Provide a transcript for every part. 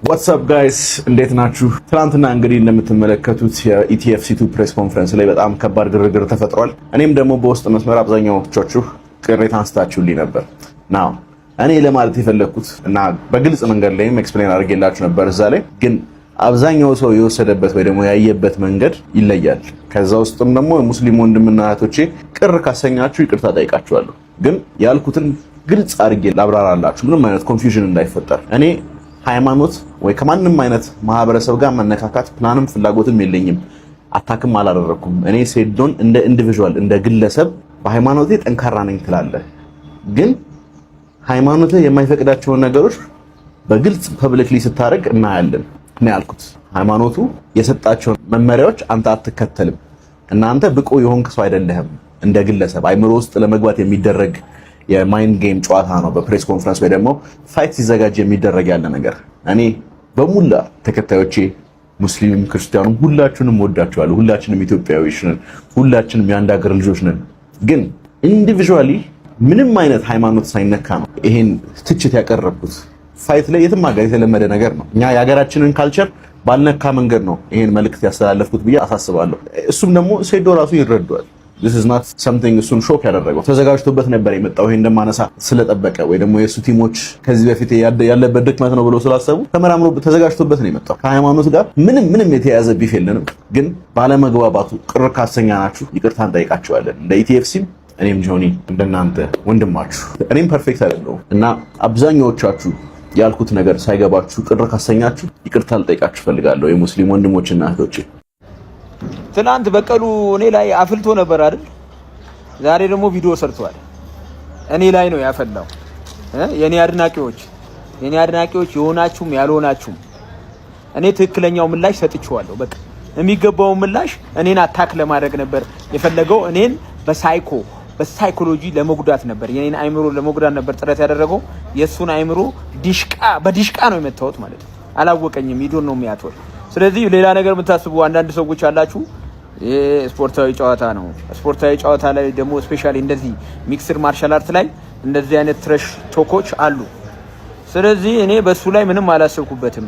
What's up guys፣ እንዴት ናችሁ? ትናንትና እንግዲህ እንደምትመለከቱት የ ETFC 2 press conference ላይ በጣም ከባድ ግርግር ተፈጥሯል። እኔም ደግሞ በውስጥ መስመር አብዛኛዎቻችሁ ቅሬታ አንስታችሁልኝ ነበር። Now እኔ ለማለት የፈለግኩት እና በግልጽ መንገድ ላይም explain አድርጌላችሁ ነበር እዛ ላይ፣ ግን አብዛኛው ሰው የወሰደበት ወይ ደግሞ ያየበት መንገድ ይለያል። ከዛ ውስጥም ደግሞ ሙስሊም ወንድምና እህቶቼ ቅር ካሰኛችሁ ይቅርታ ጠይቃችኋለሁ። ግን ያልኩትን ግልጽ አድርጌ ላብራራላችሁ ምንም አይነት confusion እንዳይፈጠር። እኔ ሃይማኖት ወይ ከማንም አይነት ማህበረሰብ ጋር መነካካት ፕላንም ፍላጎትም የለኝም። Attack ም አላደረኩም። እኔ ሴዶን እንደ individual፣ እንደ ግለሰብ በሃይማኖቴ ጠንካራ ነኝ ትላለህ፣ ግን ሃይማኖትህ የማይፈቅዳቸውን ነገሮች በግልጽ publicly ስታደርግ እናያለን ነው ያልኩት። ሃይማኖቱ የሰጣቸውን መመሪያዎች አንተ አትከተልም እና አንተ ብቁ የሆንክ ሰው አይደለህም። እንደ ግለሰብ አይምሮ ውስጥ ለመግባት የሚደረግ የ mind game ጨዋታ ነው። በ press conference ወይ ደግሞ fight ሲዘጋጅ የሚደረግ ያለ ነገር። እኔ በሙላ ተከታዮቼ ሙስሊምም ክርስቲያኑም ሁላችሁንም ወዳችኋለሁ። ሁላችንም ኢትዮጵያዊዎች ነን። ሁላችንም የአንድ ሀገር ልጆች ነን። ግን individually ምንም አይነት ሃይማኖት ሳይነካ ነው ይሄን ትችት ያቀረብኩት። Fight ላይ የትም ሀገር የተለመደ ነገር ነው። እኛ የሀገራችንን culture ባልነካ መንገድ ነው ይሄን መልእክት ያስተላለፍኩት ብዬ አሳስባለሁ። እሱም ደግሞ ሴዶ ራሱ ይረዷል። This is not something እሱን shock ያደረገው፣ ተዘጋጅቶበት ነበር የመጣው። ይሄን እንደማነሳ ስለጠበቀ ወይ ደግሞ የእሱ team ኦች ከዚህ በፊት ያለበት ድክመት ነው ብሎ ስላሰቡ ተመራምሮ ተዘጋጅቶበት ነው የመጣው። ከሃይማኖት ጋር ምንም ምንም የተያያዘ beef የለንም። ግን ባለመግባባቱ ቅር ካሰኛናችሁ ይቅርታ እንጠይቃችኋለን። እንደ ETFC ም እኔም ጆኒ እንደናንተ ወንድማችሁ፣ እኔም perfect አይደለሁም እና አብዛኛዎቻችሁ ያልኩት ነገር ሳይገባችሁ ቅር ካሰኛችሁ ይቅርታ ልጠይቃችሁ እፈልጋለሁ፣ የሙስሊም ወንድሞችና እህቶቼ። ትናንት በቀሉ እኔ ላይ አፍልቶ ነበር አይደል? ዛሬ ደግሞ ቪዲዮ ሰርቷል። እኔ ላይ ነው ያፈላው። የኔ አድናቂዎች የሆናችሁም ያልሆናችሁም እኔ ትክክለኛው ምላሽ ሰጥቼዋለሁ። በቃ የሚገባውን ምላሽ እኔን attack ለማድረግ ነበር የፈለገው። እኔን በ psychology ለመጉዳት ነበር፣ የኔን አይምሮ ለመጉዳት ነበር ጥረት ያደረገው። የእሱን አይምሮ ዲሽቃ በዲሽቃ ነው የመታሁት ማለት ነው። አላወቀኝም። ሂዶ ነው የሚያትወል። ስለዚህ ሌላ ነገር የምታስቡ አንዳንድ ሰዎች አላችሁ። ይሄ ስፖርታዊ ጨዋታ ነው። ስፖርታዊ ጨዋታ ላይ ደግሞ especially እንደዚህ mixed martial art ላይ እንደዚህ አይነት trash talk ኦች አሉ። ስለዚህ እኔ በሱ ላይ ምንም አላሰብኩበትም።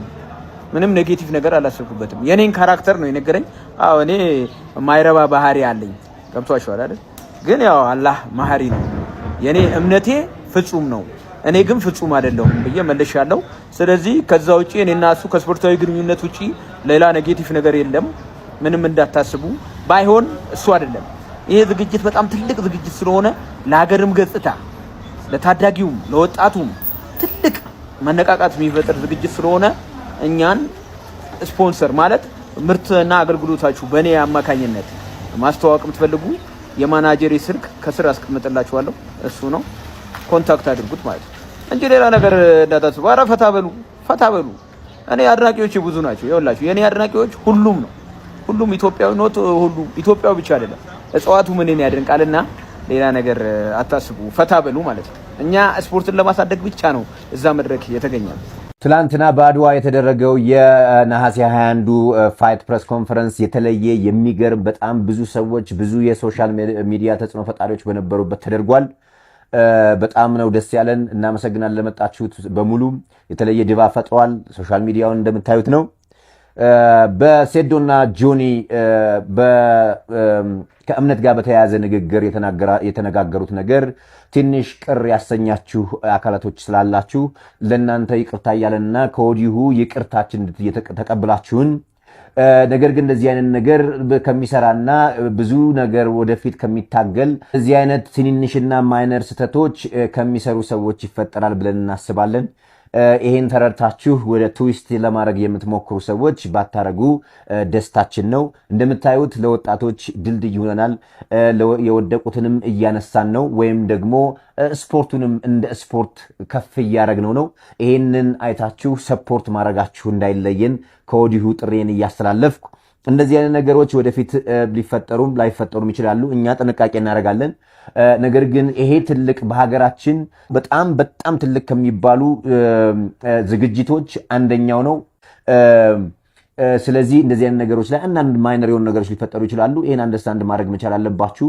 ምንም negative ነገር አላሰብኩበትም። የኔን character ነው የነገረኝ። አዎ፣ እኔ ማይረባ ባህሪ አለኝ። ገብቷችኋል አይደል? ግን ያው አላህ መሀሪ ነው። የኔ እምነቴ ፍጹም ነው። እኔ ግን ፍጹም አይደለሁም ብዬ መልሻለሁ። ስለዚህ ከዛ ውጪ እኔና እሱ ከስፖርታዊ ግንኙነት ውጪ ሌላ negative ነገር የለም። ምንም እንዳታስቡ። ባይሆን እሱ አይደለም፣ ይሄ ዝግጅት በጣም ትልቅ ዝግጅት ስለሆነ ለሀገርም ገጽታ፣ ለታዳጊውም ለወጣቱም ትልቅ መነቃቃት የሚፈጥር ዝግጅት ስለሆነ እኛን ስፖንሰር ማለት ምርትና አገልግሎታችሁ በእኔ አማካኝነት ማስተዋወቅ የምትፈልጉ የማናጀሬ ስልክ ከስር አስቀምጥላችኋለሁ። እሱ ነው፣ contact አድርጉት ማለት ነው እንጂ ሌላ ነገር እንዳታስቡ። ኧረ ፈታ በሉ፣ ፈታ በሉ። እኔ አድናቂዎች ብዙ ናቸው። ይኸውላችሁ የእኔ አድናቂዎች ሁሉም ነው፣ ሁሉም ኢትዮጵያዊ፣ not ሁሉ ኢትዮጵያዊ ብቻ አይደለም፣ እጽዋቱ ምንን ያደንቃልና ሌላ ነገር አታስቡ፣ ፈታ በሉ ማለት ነው። እኛ ስፖርትን ለማሳደግ ብቻ ነው እዛ መድረክ የተገኘነው። ትላንትና በአድዋ የተደረገው የነሐሴ 21ዱ fight press conference የተለየ፣ የሚገርም፣ በጣም ብዙ ሰዎች፣ ብዙ የ social media ተጽዕኖ ፈጣሪዎች በነበሩበት ተደርጓል። በጣም ነው ደስ ያለን። እናመሰግናለን ለመጣችሁት በሙሉ። የተለየ ድባብ ፈጥሯል። Social media ውን እንደምታዩት ነው። በሴዶና ጆኒ ከእምነት ጋር በተያያዘ ንግግር የተነጋገሩት ነገር ትንሽ ቅር ያሰኛችሁ አካላቶች ስላላችሁ ለእናንተ ይቅርታ እያለንና ከወዲሁ ይቅርታችን ተቀብላችሁን፣ ነገር ግን እንደዚህ አይነት ነገር ከሚሰራና ብዙ ነገር ወደፊት ከሚታገል እዚህ አይነት ትንንሽና minor ስህተቶች ከሚሰሩ ሰዎች ይፈጠራል ብለን እናስባለን። ይሄን ተረድታችሁ ወደ twist ለማድረግ የምትሞክሩ ሰዎች ባታረጉ ደስታችን ነው። እንደምታዩት ለወጣቶች ድልድይ ሆነናል። የወደቁትንም እያነሳን ነው፣ ወይም ደግሞ ስፖርቱንም እንደ ስፖርት ከፍ እያደረግነው ነው። ይሄንን አይታችሁ support ማድረጋችሁ እንዳይለየን ከወዲሁ ጥሪዬን እያስተላለፍኩ፣ እንደዚህ አይነት ነገሮች ወደፊት ሊፈጠሩም ላይፈጠሩም ይችላሉ። እኛ ጥንቃቄ እናደርጋለን። ነገር ግን ይሄ ትልቅ፣ በሀገራችን በጣም በጣም ትልቅ ከሚባሉ ዝግጅቶች አንደኛው ነው። ስለዚህ እንደዚህ አይነት ነገሮች ላይ አንዳንድ minor የሆኑ ነገሮች ሊፈጠሩ ይችላሉ። ይህን understand ማድረግ መቻል አለባችሁ።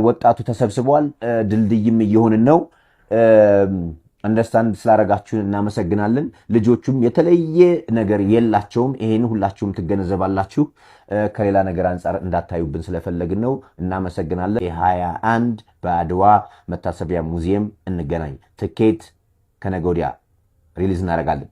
ወጣቱ ተሰብስቧል። ድልድይም እየሆንን ነው። Understand ስላረጋችሁን እናመሰግናለን። ልጆቹም የተለየ ነገር የላቸውም። ይሄን ሁላችሁም ትገነዘባላችሁ። ከሌላ ነገር አንጻር እንዳታዩብን ስለፈለግን ነው። እናመሰግናለን። የ21 በአድዋ መታሰቢያ ሙዚየም እንገናኝ። ትኬት ከነገ ወዲያ release እናደርጋለን።